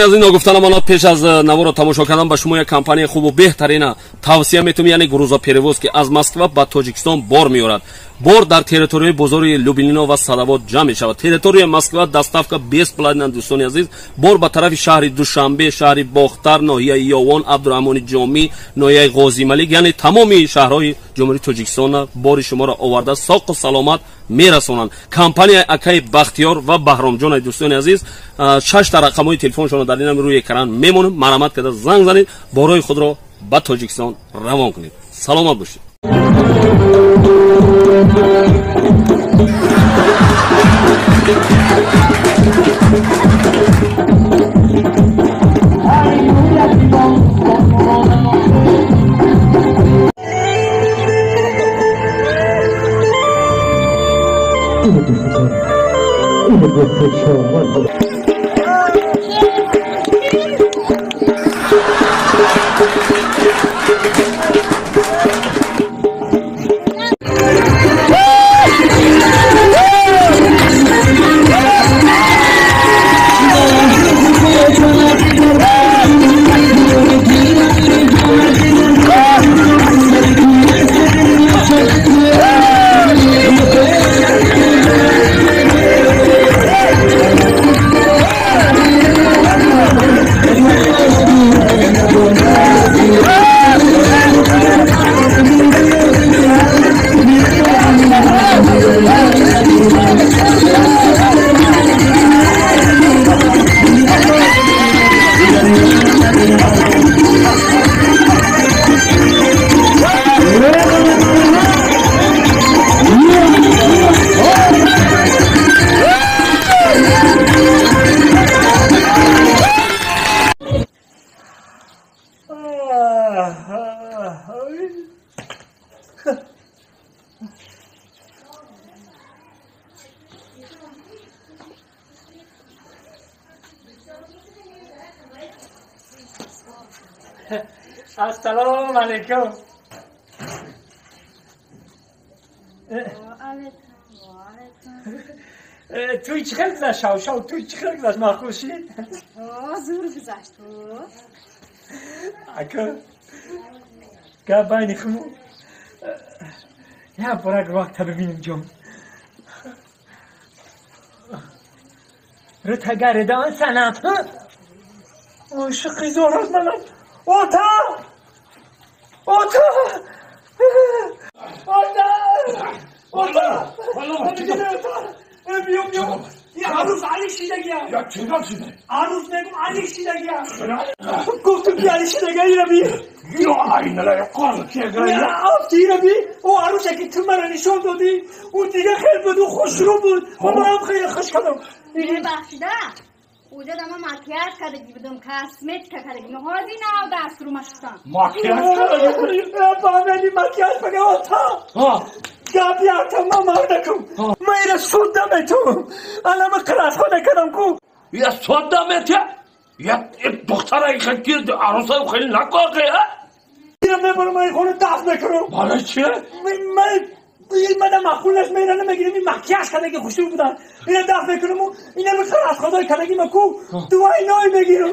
Аз ин ногуфтанам онат пеш аз наворо тамошо кардан ба шумо як компанияи хубу беҳтарина тавсия метавонам, яъне грузоперевоз, ки аз Москва ба Тоҷикистон бор меорад. Бор дар территорияи бозори Люблино ва Салавот ҷамъ мешавад. Территорияи Москва доставка бесплатна, дӯстони азиз. Бор ба тарафи шаҳри Душанбе, шаҳри Бохтар, ноҳияи Ёвон, Абдураҳмони Ҷомӣ, ноҳияи Ғозималик, яъне тамоми шаҳрҳои Ҷумҳурии Тоҷикистон бори шуморо оварда соқу саломат мерасонанд. Компанияи акаи Бахтиёр ва Баҳромҷон, дӯстони азиз, 6 рақамҳои телефоншонро дар ин рӯи экран мемонем. Марҳамат карда занг занед, борҳои худро ба Тоҷикистон равон кунед. Саломат бошед. السلام علیکم. توی چه خیلی گذشت شو شو توی چه خیلی گذشت مخوشی؟ زور گذشت. اکا گپ بینی خمو یه برگ وقت ببینیم جون رو تگردان سنم عاشقی زورت منم. اوتا اوتا اوتا اوتا بیو بیو یه عروس علی شیدگیم. یا چرا شده؟ عروس میگم علی شیدگیم. گفتم بی علی شیدگی را بی. یا اینه قال که یا آفتی را بی. او عروس که تو مرا نشون دادی او دیگه خیلی بود و خوشرو بود و من هم خیلی خوش کردم. ببخشیده اوجا دما ماکیاژ کردگی بودم، کاسمتیک کردگی. نهادی ناو دست رو مشتم. ماکیاژ کردگی؟ باولی ماکیاژ بگه آتا. گپی آتا ما مردکم. ما ایره سود تو. الان من قرض خود کردم کو. یا سود دمت یا دختره خیلی گیر عروسای خیلی نکاقه ها؟ ایره میبرم من خونه دفن میکنم. برای چیه؟ من من مخولش میره نمیگیرم. این مکیاژ کرده که خوشرو بودن اینا دفع میکنم و اینا میخوام از خدای کردگی مکو دوای نای میگیرم.